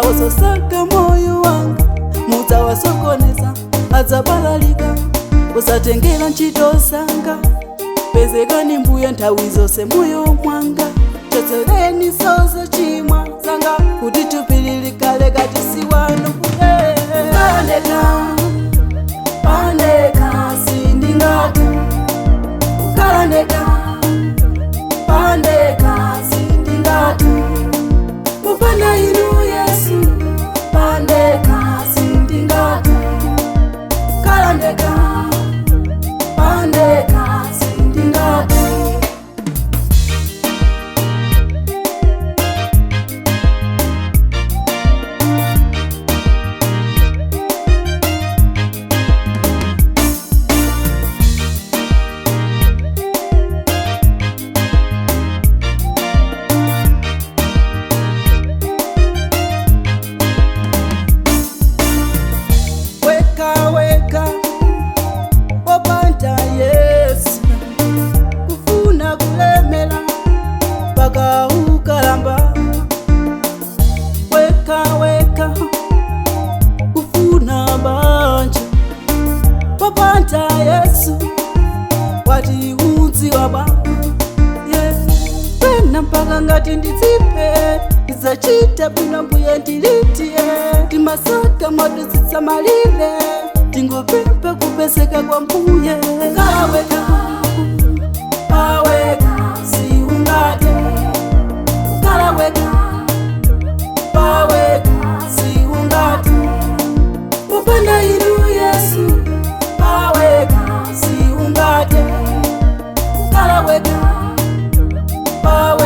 Osasaka moyo wanga mudzawasokoneza adzabalalika usatengera ntchito zanga pezekani mbuye nthawi zonse moyo mwanga chotsereni zochimwa zanga kuti thupi likhale kachisi wanu. Pandekha, pandekha sindingathe kukhala ndekha, pandekha sindingathe kupanda inu Yesu, pandekha sindingathe kukhala ndekha, pandekha sindingathe. Weka weka wopanda Yesu kufuna kulemela paka ukalamba, weka weka kufuna banja wopanda Yesu wati udziwa ba, yeah. Pena mpaka ngati ndidziphe ndidzachita bwino mbuye ndilitiye timasaka mwadusitsa malire tingopempha kupezeka kwa mbuye. Kaweka paweka siungate kukhala weka, paweka siungate popanda inu Yesu, paweka siungate kukhala weka, paweka.